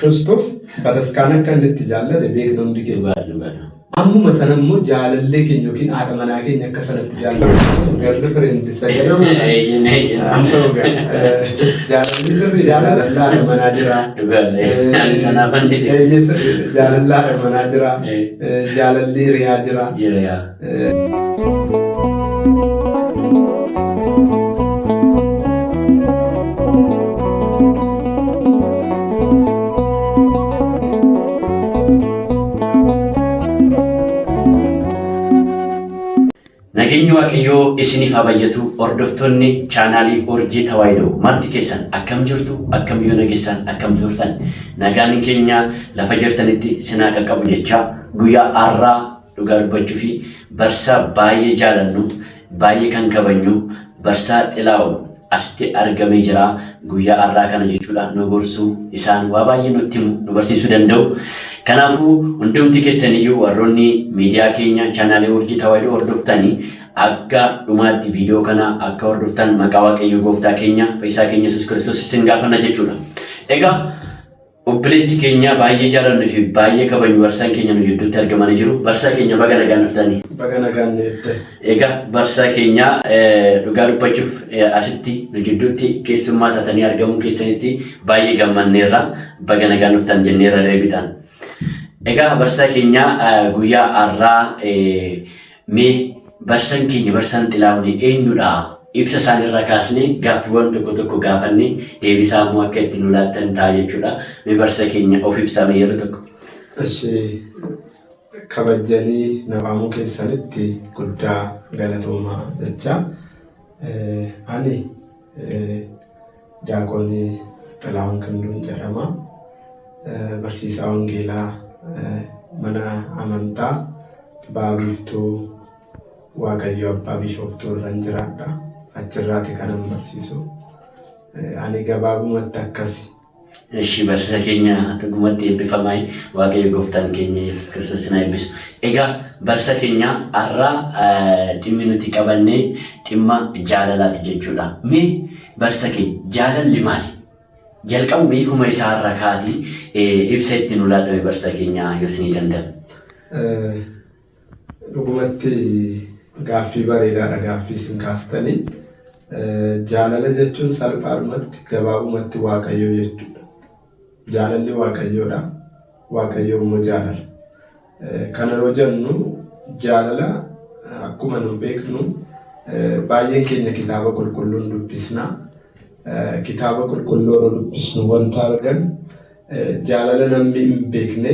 Kiristoos bataskaana akka inni itti jaallate beekna hundi keenya. Dhugaadha dhugaadha. Ammuma sana immoo jaalallee keenya yookiin haadha manaa keenya akka sanatti jaallannu girlfriend isa jedhamudha. Eeyyeen eeyyeen. Haa ta'u egaa, jaalalli sirrii jaalala haadha manaa jira. Dhugaadha. Ani sanaafan jedhe. Eeyyee sirriidha. Jaalalli haadha manaa jira. Jaalalli hiriyaa jira. Jira yaa. Nageenyi Waaqayyoo isiniif haa baay'atu hordoftoonni chaanaalii Urjii Tawaahidoo marti keessan akkam jirtu akkam yoo nageessan akkam turtan nagaan keenya lafa jirtanitti sinaa qaqqabu jechaa guyyaa har'aa dhugaa dubbachuu fi barsaa baay'ee jaalannu baay'ee kan kabajnu barsaa Xilaa'u asitti argamee jira guyyaa har'aa kana jechuudha nu gorsuu isaan waa baay'ee nutti himu nu barsiisuu danda'u. Kanaafuu hundumti keessaniyyuu warroonni miidiyaa keenya chaanaalii Urjii Tawaahidoo hordoftanii akka dhumaatti viidiyoo kana akka hordoftan maqaa Waaqayyo Gooftaa keenya Fayyisaa keenya Yesuus Kiristoos isin gaafanna jechuudha. Egaa obboleessi keenya baay'ee jaalannuu fi baay'ee kabajnu barsaan keenya nu gidduutti argamanii jiru. Barsaa keenya baga nagaan dhuftanii. Baga nagaan nu eegde. Egaa barsaa keenya dhugaa dubbachuuf asitti nu gidduutti keessummaa taatanii argamuu keessanitti baay'ee gammanneerra baga nagaan dhuftan jenneerra deebiidhaan. Egaa barsaa keenya guyyaa har'aa mee barsaan keenya barsaan Xilaahun eenyudha? Ibsa isaaniirraa kaasnee gaaffiiwwan tokko tokko gaafannee deebisaa immoo akka itti nu laattan ta'a jechuudha. Mee barsaa keenya of ibsaa mee yeroo tokko. Eshi kabajjanii na waamuu keessanitti guddaa galatoomaa jecha. Ani Diyaaqoonii Xilaahun Kinduun jedhama. Barsiisaa Wangeelaa mana amantaa Baha Biiftuu Waaqayyo Abbaa Bishooftuu irran jiraadha. Achirraati kanan barsiisu. Ani gabaabumatti akkasi. Eshi barsiisa keenya dhugumatti eebbifamaa Waaqayyo gooftaan keenya Yesuus Kiristoos sin haa eebbisu. Egaa barsiisa keenya har'a dhimmi nuti qabannee dhimma jaalalaati jechuudha. Mee barsiisa keenya jaalalli maali? Jalqabuma hiikuma isaa irra kaati ibsa itti nu laadhame barsiisa keenya yoo isinii danda'ame. Dhugumatti gaaffii bareedaadha gaaffii isin kaastanii. Jaalala jechuun salphaadhumatti gabaabumatti Waaqayyoo jechuudha. Jaalalli Waaqayyoodha. Waaqayyo immoo jaalala. Kana yeroo jennu jaalala akkuma nu beeknu baay'een keenya kitaaba qulqulluun dubbisna. Kitaaba qulqulluu yeroo dubbisnu wanta argan jaalala namni hin beekne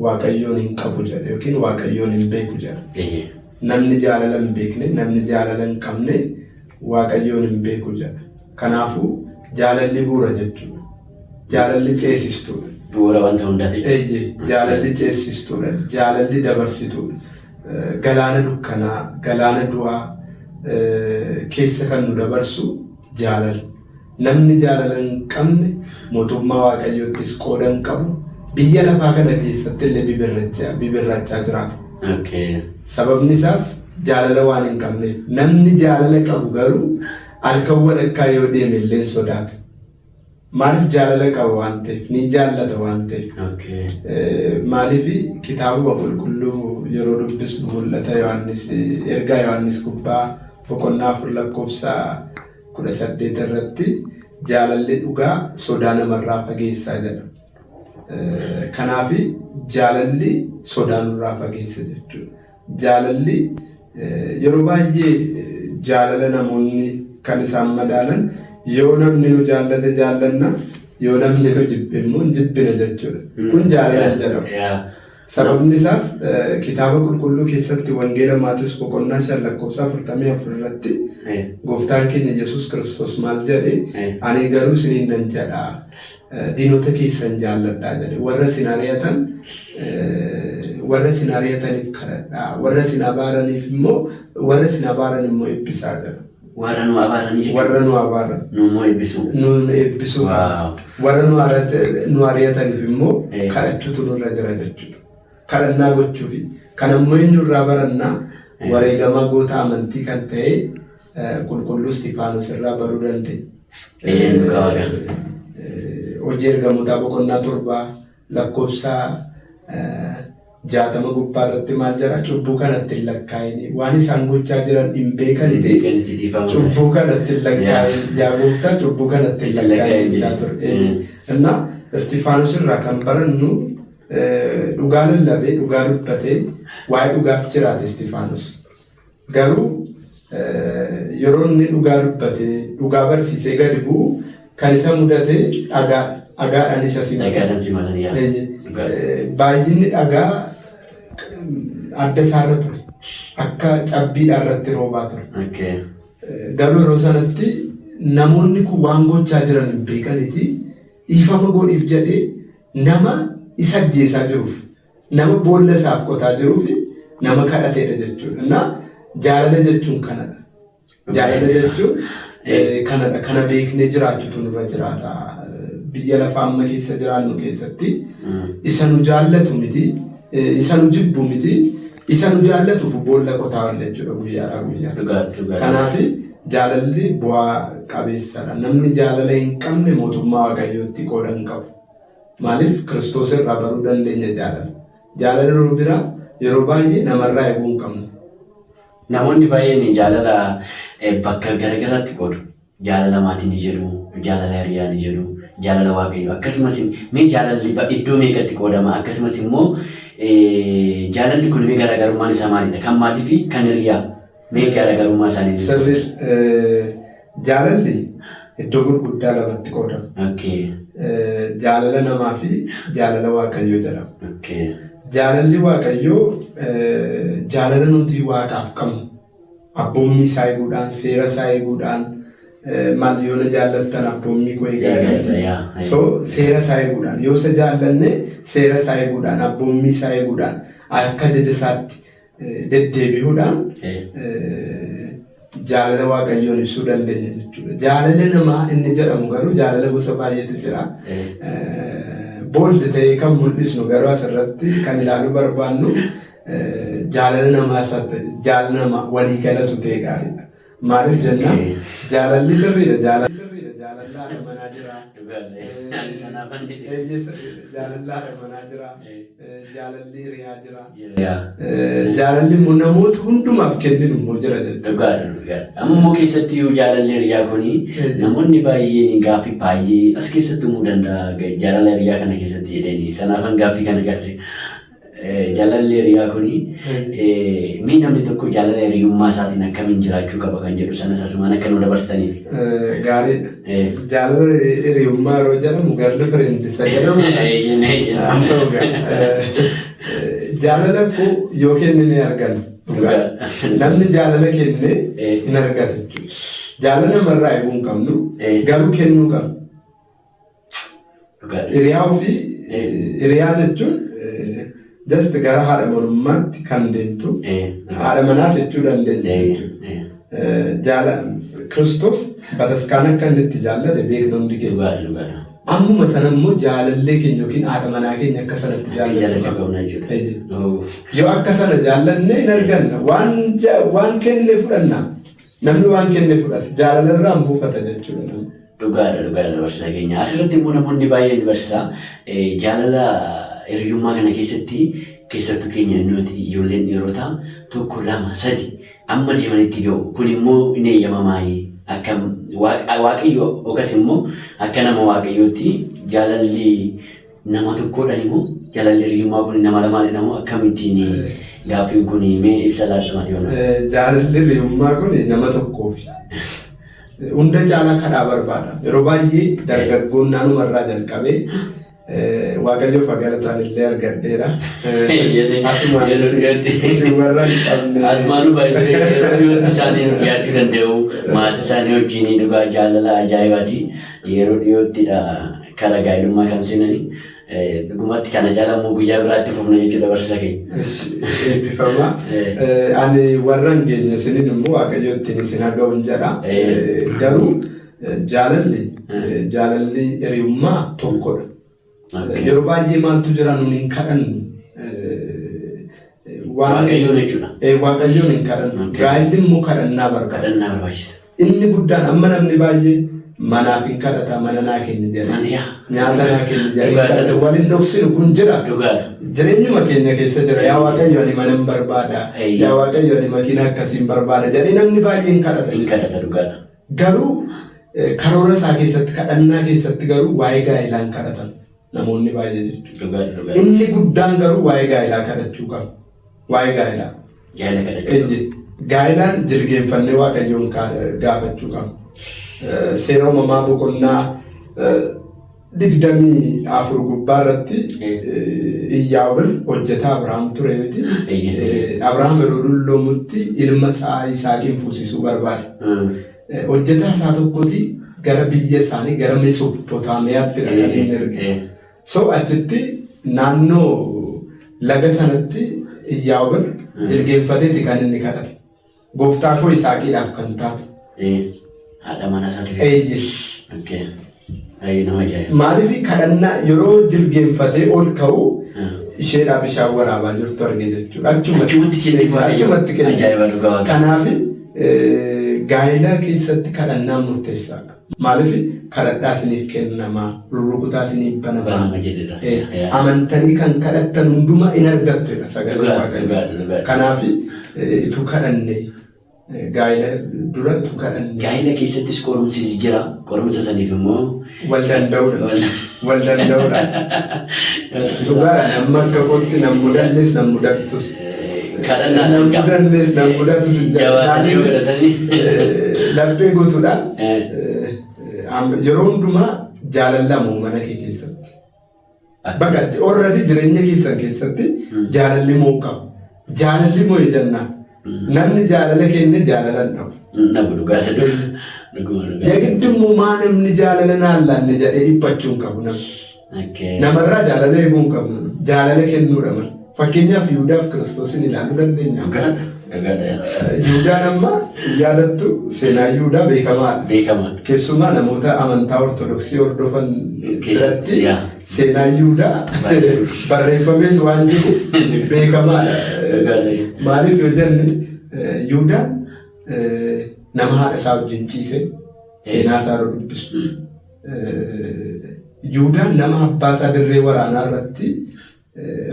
Waaqayyoon hin qabu jedha yookiin Waaqayyoon hin beeku jedha. Namni jaalala hin beekne, namni jaalala hin qabne Waaqayyoon hin beeku jedha. Kanaafuu jaalalli bu'uura jechuudha. Jaalalli ceesistuudha. Bu'uura wanta hundaati jechuudha. Eeyyee, jaalalli ceesistuudha. Jaalalli dabarsituudha. Galaana dukkanaa, galaana du'aa keessa kan nu dabarsu jaalala. Namni jaalala hin qabne mootummaa Waaqayyoottis qooda hin qabu. Biyya lafaa kana keessatti illee bibirrachaa jiraata. Sababni isaas jaalala waan hin qabneef. Namni jaalala qabu garuu halkan walakkaa yoo deeme illee hin sodaatu. Maaliif jaalala qaba waan ta'eef, ni jaallata waan ta'eef. Maaliif kitaabuma qulqulluu yeroo dubbisnu mul'ata Yohaannis ergaa Yohaannis gubbaa boqonnaa 4 lakkoofsa 18 irratti jaalalli dhugaa sodaa namarraa fageessaa jedha. Kanaaf jaalalli sodaa nurraa fageessa jechuudha. Jaalalli yeroo baay'ee jaalala namoonni kan isaan madaalan yoo namni nu jaallate jaallanna yoo namni nu jibbe immoo hin jibbina jechuudha. Kun jaalala hin jedhamu. Sababni isaas kitaaba qulqulluu keessatti wangeela Maatiwos boqonnaa 5 lakkoofsa 44 irratti gooftaan keenya Yesuus Kiristoos maal jedhe ani garuu isiniin nan jedha diinota keessan jaalladhaa jedhe warra isin ari'atan warra isin ari'ataniif kadhadhaa warra isin abaaraniif immoo warra isin abaaran immoo eebbisaa jedha. Warra nu abaaranii jechuudha. Warra nu abaaran. Nu immoo eebbisuu. Nu eebbisuu. Warra nu ari'ataniif immoo kadhachuutu nurra jira jechuudha. Kadhannaa gochuufi. Kan ammoo eenyurraa barannaa wareegamaa goota amantii kan ta'e qulqulluu Istifaanos irraa baruu dandeenya. Hojii ergamootaa boqonnaa 7 Lakkoofsa 60 gubbaa irratti maal jedha? Cubbuu kanatti hin lakkaa'ini. Waan isaan gochaa jiran hin beekaniti. Cubbuu kanatti hin lakkaa'in. Yaa gooftaa, cubbuu kanatti hin lakkaa'in jechaa ture. Innaa Istifaanos irraa kan barannu, dhugaa lallabee, dhugaa dubbatee, waa'ee dhugaaf jiraate Istifaanos. Garuu yeroo inni dhugaa dubbatee, dhugaa barsiisee gadi bu'u kan isa mudate dhagaa, dhagaadhaan isa simatan. Dhagaadhaan simatan, yaa. Baay'inni dhagaa adda isaarra ture. Akka cabbiidhaa irratti roobaa ture. Garuu yeroo sanatti namoonni kun waan gochaa jiran hin beekaniti dhiifama godhiif jedhee nama isa ajjeesaa jiruuf, nama boolla isaaf qotaa jiruuf nama kadhateedha jechuudha. Na jaalala jechuun kanadha. Jaalala jechuun kanadha. Kana beeknee jiraachuutu nurra jiraata. Biyya lafaa amma keessa jiraannu keessatti isa nu jaallatu miti, isa nu jibbu miti, isa nu jaallatuuf boolla qotaa oolla jechuudha guyyaadhaa guyyaatti. Dhugaa dhugaa. Kanaaf jaalalli bu'aa qabeessadha. Namni jaalala hin qabne mootummaa Waaqayyootti qooda hin qabu. Maaliif? Kiristoos irraa baruu dandeenya jaalala. Jaalala yeroo biraa yeroo baay'ee namarraa eeguu hin qabnu. Namoonni baay'een jaalala bakka garaagaraatti qoodu. Jaalala maatii ni jedhu, jaalala hiriyaa ni jedhu, jaalala Waaqayyoo. Akkasumas mee jaalalli iddoo meeqatti qoodama? Akkasumas immoo jaalalli kun mee garaagarummaan isaa maalidha? Kan maatii fi kan hiriyaa mee garaagarummaa isaanii ibsu. Sirris, jaalalli iddoo gurguddaa lamatti qoodama. Jaalala namaa fi jaalala Waaqayyoo jedhama. Jaalalli Waaqayyoo jaalala nuti Waaqaaf qabnu, abboommii isaa eeguudhaan, seera isaa eeguudhaan, maal, yoo na jaallattan abboommii koo eegaa jedhamti. So seera isaa eeguudhaan, yoo isa jaallanne, seera isaa eeguudhaan, abboommii isaa eeguudhaan, akka ajaja isaatti deddeebi'uudhaan jaalala Waaqayyoon ibsuu dandeenya jechuudha. Jaalala namaa inni jedhamu garuu jaalala gosa baay'eetu jira. Bold ta'ee kan mul'isnu garuu asirratti kan ilaaluu barbaannu jaalala namaa isa ta'e, jaalala namaa waliigalatu ta'e gaariidha. Maaliif jennaan, jaalalli sirriidha. Jaalalli sirriidha. Jaalalli haadha manaa jira. Ani sanaafan jedhe. Eeyyee, sirriidha. Jaalalli haadha manaa jira. Jaalalli hiriyaa jira. Jaalalli immoo namoota hundumaaf kenninu immoo jira jechuudha. Dhugaadha, dhugaadha. Amma immoo keessatti iyyuu jaalalli hiriyaa kuni namoonni baay'een gaaffii baay'ee as keessatti uumuu danda'a jaalala hiriyaa kana keessatti jedhanii sanaafan gaaffii kana kaase. Jaalalli hiriyaa kuni mee namni tokko jaalala hiriyummaa isaatiin akkamiin jiraachuu qaba kan jedhu sanas asumaan akka nu dabarsitaniif. Gaariidha. Jaalala hiriyummaa yeroo jedhamu girlfriend isa jedhamu. Haa ta'u gaa. Jaalala koo yoo kennine arganna. Dhugaa. Namni jaalala kenne hin argata jechuudha. Jaalala namarraa eeguu hin qabnu, garuu kennuu qabna. Hiriyaa ofii, hiriyaa jechuun just gara haadha manummaatti kan deemtu, haadha manaas jechuu dandeenya jechuudha. Jaala Kiristoos bataskaana akka inni itti jaallate beekna hundi keenya. Dhugaadha, dhugaadha. Ammuma sana immoo jaalallee keenya yookiin haadha manaa keenya akka sanatti jaallachuu jaallachuu qabna jechuudha. Eeyyee. Yoo akka sana jaallanne hin arganna. Waan kennine fudhanna. Namni waan kenne fudhata. Jaalala irraa hin buufata jechuudha namni. Dhugaadha, dhugaadha, barsiisaa keenya. Asirratti immoo namoonni baay'een, barsiisaa, jaalala hiriyummaa kana keessatti keessattuu keenya nuti ijoolleen dhiirotaa tokko, lama, sadi amma deemanitti ga'u. Kun immoo hin eeyyamamaayi? Akka Waaqayyo yookaas immoo akka nama Waaqayyootti jaalalli nama tokkoodhaan immoo jaalalli hiriyummaa kun nama lamaadhaan immoo akkamittiin gaaffiin kun mee ibsa laadhamaati yoona? Jaalalli hiriyummaa kun nama tokkoofi. Hunda caalaa kadhaa barbaada. Yeroo baay'ee dargaggoon naanumarraa jalqabee, Waaqayyoof galataan illee argadheera. Asumaan isin warra hin qabne. Asumaanuu baay'isee yeroo dhiyootti isaanii dhiyaachuu danda'u. Maatii isaanii wajjin dhugaa jaalala ajaa'ibaati. Yeroo dhiyoottidha kara gaa'ilummaa kan seenanii. Dhugumatti kana caala immoo guyyaa biraatti fufna jechuudha, barsiisa keenya. Eebbifama. Ani warra hin geenye isiniin immoo Waaqayyo ittiin isin haa ga'uun jedha. Garuu jaalalli hiriyummaa tokkodha. Yeroo baay'ee maaltu jira, nuun hin kadhannu. Waaqayyoon jechuudha. Waaqayyoon hin kadhannu. Gaa'illi immoo kadhannaa barbaada. Kadhannaa barbaachisa. Inni guddaan amma namni baay'ee Manaaf hin kadhata, mana naa kenni jedhee. Mana yaa. Nyaata naa kenni jedhee hin Dhugaadha. kadhata. Wal hin dhoksinu kun jira. Dhugaadha. Jireenyuma keenya keessa jira. Yaa Waaqayyo ani mana hin barbaada. Eeyyee. Yaa Waaqayyo ani makiina akkasiin barbaada jedhee namni baay'een kadhata. Hin kadhata dhugaadha. Garuu karoora isaa keessatti kadhannaa keessatti garuu waa'ee gaa'elaa hin kadhatan namoonni baay'ee jechuudha. Dhugaadha dhugaadha. Inni guddaan garuu waa'ee gaa'elaa kadhachuu qaba. Waa'ee gaa'elaa. Gaa'ela kadhachuu. Eeyyee. Gaa'elaan jilgeenfannee Waaqayyoon gaafachuu qabna. Seera uumamaa boqonnaa 24 gubbaa irratti Iyyaa'ubir hojjetaa Abrahaam ture miti. Abrahaam yeroo dulloomutti ilma isaa Yisaaqiin fuusisuu barbaade. Hojjetaa isaa tokkoti gara biyya isaanii gara Mesopotaamiyaatti kan inni erge. So achitti naannoo laga sanatti Iyyaa'ubir jilgeenfateeti kan inni kadhate. Gooftaa koo Yisaaqiidhaaf kan taatu. Haadha mana isaatiif. Eeyyee. Okay. Baay'ee nama ajaa'iba. Maaliif kadhannaa yeroo jilgeenfatee ol ka'u isheedhaa bishaan waraabaa jirtu arge jechuudha. Achumatti kenneef Waaqayyo. Achumatti kenneef. Ajaa'iba dhugaa Waaqa. Kanaaf gaa'ela keessatti kadhannaan murteessaadha. Maaliif kadhadhaa isiniif kennamaa, rurrukutaa isiniif banamaa. Banama jedhedha. Amantanii kan kadhattan hundumaa in argattu jedha sagalee Dhugaa Waaqayyoo. dhugaa dhugaa. Kanaaf utuu kadhanne gaa'ela dura utuu kadhanne Gaa'ela keessattis qorumsis jira. Qorumsa saniif immoo wal danda'uudha. Wal danda'uudha. Dhugaadha namni akka kootti nan mudannes nan mudattus. Kadhannaa Nan mudannes nan mudatus hin jedhu. Jabaatanii yoo kadhatanii. Laphee guutuudhaan yeroo hundumaa jaalallamu mana kee keessatti. Bakka already jireenya keessan keessatti jaalalli moo qaba. Jaalalli moo jennaan. Namni jaalala kenne jaalala hin dhabu. Dhabu dhugaadha dhuguma dhugaa. Yagiddi immoo maa namni jaalala naan laanne jedhee dhiphachuu hin qabu namni. Okay. Namarraa jaalala eeguu hin qabnu. Jaalala kennuudha malee. Fakkeenyaaf Yihudaaf Kiristoosin ilaaluu dandeenya. Dhugaadha dhugaadha. Yihudaan amma yaadattu seenaa Yihudaa beekamaadha. Beekamaadha. Keessumaa namoota amantaa Ortodoksii hordofan Keessatti, biratti yaa. seenaa Yihudaa barreeffamees waan jiruuf beekamaadha. Dhugaadha. Maaliif yoo jenne Yihudaan nama haadha isaa wajjin ciise seenaa isaa yeroo dubbisu. Yihudaan nama abbaa isaa dirree waraanaa irratti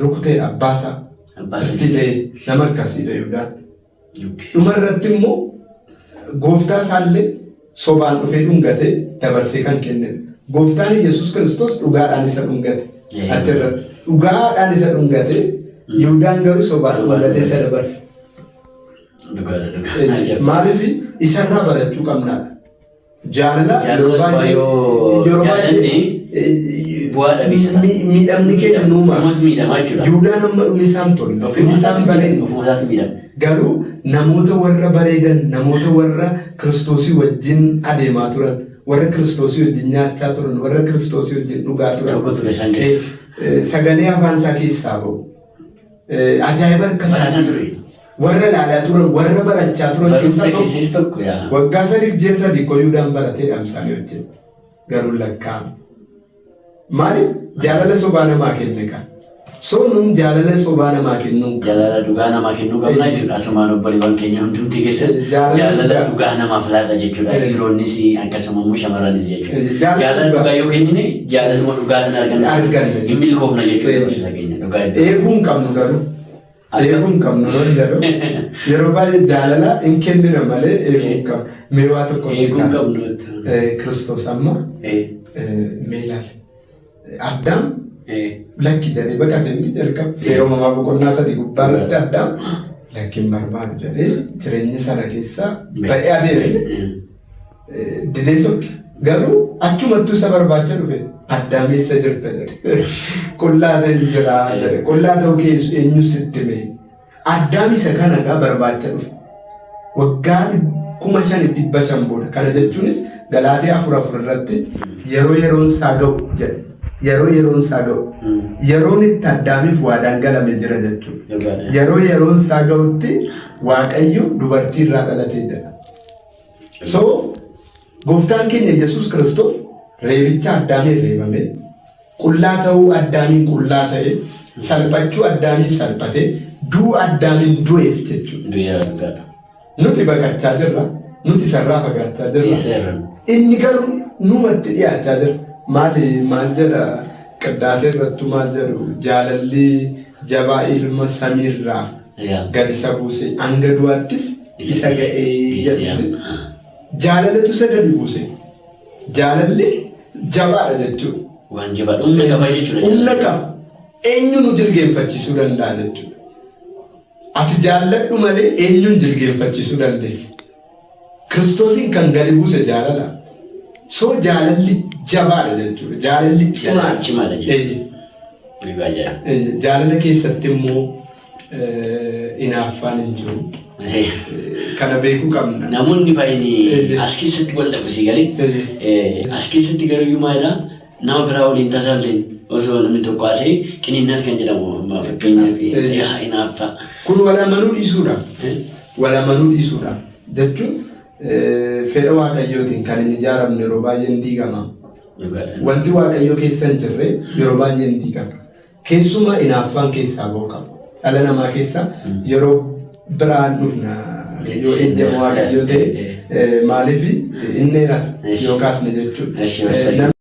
rukuteedha abbaa isaa. Abbaa isaa. Istilee nama akkasiidha Yihudaan. Okay. Dhuma irratti immoo gooftaa isaallee sobaan dhufee dhungatee dabarsee kan kennedha. Gooftaan Yesuus Kiristoos dhugaadhaan isa dhungate. Achirratti dhugaadhaan isa dhungate Yihudaan garuu sobaan Sobaan dhungatee isa dabarse. Dhugaadha dhugaadha. Maaliif isarraa barachuu qabnaadha. Jaalala Jaalala sobaa yoo yeroo baay'ee jaalanne bu'aa dhabeessa ta'a. miidhamni keenya nuumaaf. Uummata miidhamaa jechuudha. Yihudaan amma dhumi isaan tolle. Ofuma Isaan bareedu. Ofuma isaatti miidhama. Garuu namoota warra bareedan, namoota warra Kiristoosii wajjin adeemaa turan, warra Kiristoosii wajjin nyaachaa turan, warra Kiristoosii wajjin dhugaa turan. Tokko ture isaan keessa. Sagalee afaan isaa keessaa ba'u. Ajaa'iba harka Barataa isaa. ture. Warra ilaalaa turan, warra barachaa turan Barumsa keessaa tokko. keessaas tokko yaa. Waggaa 3f ji'a 3 koo Yihuudaan baratee dhamsaanii wajjin. Garuu lakkaa'ame. Maaliif jaalala sobaa namaa kenne kan? So nun jaalala sobaa namaa kennuu hin qabnu. Jaalala dhugaa namaa kennuu qabna jechuudha. Asumaan obboleewwan keenya hundumti keessan Jaalala jaalala dhugaa. dhugaa namaaf laata jechuudha. Dhiironnis akkasuma immoo shamarranis jechuudha. Jaalala Jaalala dhugaa. dhugaa yoo kennine jaalaluma dhugaa sana arganna. Arganna. Hin milkoofna jechuudha barsiisa keenya dhugaa iddoo. Eeguu hin qabnu garuu. Eeguu hin qabnu yeroo jedhu yeroo baay'ee jaalala hin kennina malee eeguu hin qabnu. Mee waa tokko si Eeguu hin kaasa. qabnu jechuudha. Kiristoos amma mee ilaali. Addaam lakki jedhee baqatee miti jalqaba. Seera uumamaa boqonnaa 3 gubbaa irratti Addaam lakki hin barbaadu jedhee jireenya sana keessaa ba'ee adeeme. Didee sokke. Garuu achumattuu isa barbaacha dhufe. Addaam eessa jirta jedhe. Qullaa ta'e jira jedhe. Qullaa ta'uu kee eenyu sitti hime? Addaam isa kana egaa barbaacha dhufe. Waggaa 5,500 booda. Kana jechuunis Galaatiyaa 4:4 irratti yeroo yeroon isaa ga'u jedhe. Yeroo yeroon isaa ga'u. Yeroon itti Addaamiif waadaan galame jira jechuudha. Dhugaadha. Yeroo yeroon isaa ga'utti Waaqayyo dubartii irraa dhalatee jedha. So gooftaan keenya Yesuus Kiristoos reebicha Addaamiin reebame, qullaa ta'uu Addaamiin qullaa ta'e, salphachuu Addaamiin salphate, du'uu Addaamiin du'eef jechuudha. Du'eera dhugaadha. Nuti baqachaa jirra, nuti isarraa fagaachaa jirra. Isa irra. Inni garuu numatti dhiyaachaa jira. Maali maal jedha qiddaasee irrattu maal jedhu jaalalli jabaa ilma samiirraa gad isa buuse hanga du'aattis isa ga'ee jedhutti. Jaalalatu isa gadi buuse. Jaalalli jabaadha jechuudha. Waan jabaadha. Humna qaba jechuudha. Humna qaba. Eenyu nu jilgeenfachiisuu danda'a jechuudha. Ati jaalladhu malee eenyuun jilgeenfachiisuu dandeessa? Kiristoosiin kan gadi buuse jaalala. So jaalalli jabaadha jechuudha. Jaalalli cimaadha. Cimaadha jechuudha. Dhugaa jira. Jaalala keessatti immoo hinaaffaan hin jiru. Kana beekuu qabna. Namoonni baay'een as keessatti wal dhabu si galee. As keessatti garuu maalidha nama biraa waliin tasaalleen osoo namni tokko asee qiniinnaat kan jedhamu amma fakkeenyaaf yaa hinaaffaa. Kun wal amanuu dhiisuudha. Wal amanuu dhiisuudha jechuun fedha Waaqayyootiin kan hin ijaaramne yeroo baay'ee hin diigama. Wanti Waaqayyoo keessa hin jirre yeroo baay'ee hin diigama. Keessumaa hinaaffaan keessaa ba'uu qaba. Dhala namaa keessa yeroo biraan dhufna yoo ejjama Waaqayyoo ta'e maaliif inni dheerata yoo kaasne jechuudha.